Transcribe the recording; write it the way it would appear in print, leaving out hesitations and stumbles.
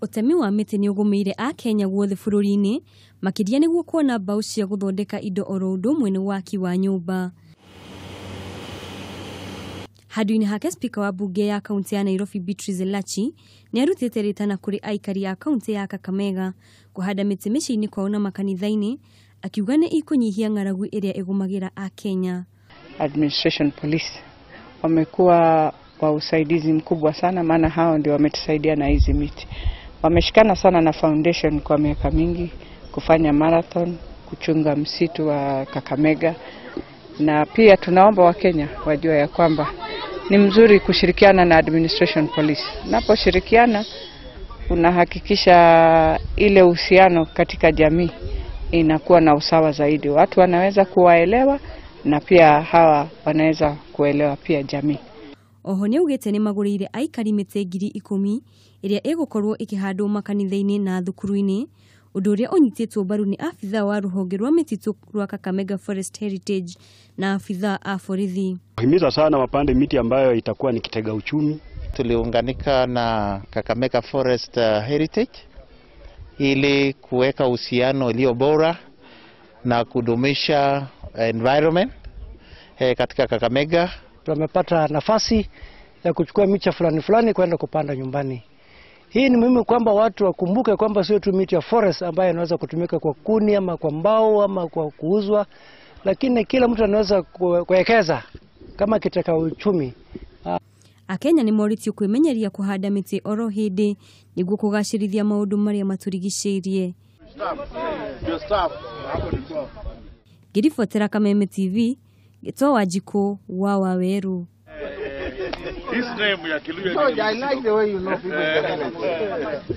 Ũtemi wa mĩtĩ nĩ ũgũmĩire akenya guothe bũrũri-inĩ, makĩria nĩguo kuona mbaũ cia gũthondeka indo oro ũndũ ũmwe na waki wa nyũmba. Handũ-inĩ hake, spika wa mbunge ya kaunti ya Nairobi Beatrice Elachi nĩ arutĩte rĩtana kũrĩ aikari a kaunti ya Kakamega kũhanda mĩtĩ mĩciĩ-inĩ kwao na makanitha-inĩ, akiuga nĩ ikũnyihia ng'aragu ĩrĩa ĩgũmagĩra akenya. Administration Police wamekuwa wa usaidizi mkubwa sana, maana hao ndio wametusaidia na hizi miti. Wameshikana sana na foundation kwa miaka mingi kufanya marathon, kuchunga msitu wa Kakamega, na pia tunaomba Wakenya wajue ya kwamba ni mzuri kushirikiana na Administration Police. Naposhirikiana unahakikisha ile uhusiano katika jamii inakuwa na usawa zaidi. Watu wanaweza kuwaelewa na pia hawa wanaweza kuelewa pia jamii. Oho nĩ augĩte nĩ magũrĩire aikari mĩtĩ 10,000 ĩrĩa ĩgũkorwo ĩkĩhandwo makanitha-inĩ na thukuru-inĩ, ũndũ ũrĩa ũnyitĩtwo mbaru nĩ abithaa wa rũhonge rwa mĩtitũ rwa Kakamega Forest Heritage na abithaa a borithi. Himiza sana wapande miti ambayo itakuwa ni kitega uchumi. Tuliunganika na Kakamega Forest Heritage ili kuweka uhusiano ulio bora na kudumisha environment katika Kakamega. Tumepata nafasi ya kuchukua miche fulani fulani kwenda kupanda nyumbani. Hii ni muhimu kwamba watu wakumbuke kwamba sio tu miti ya forest ambayo inaweza kutumika kwa kuni ama kwa mbao ama kwa kuuzwa, lakini kila mtu anaweza kuwekeza kama kiteka uchumi. Akenya nĩ morĩtio kwĩmenyeria kũhanda mĩtĩ oro hĩndĩ nĩguo kũgacĩrithia maũndũ marĩa matũrigicĩirie. Ngĩribotera Kameme TV, Gĩtwa Wanjikũ wa Waweru. This name ya Kiluya. I like the way you know people.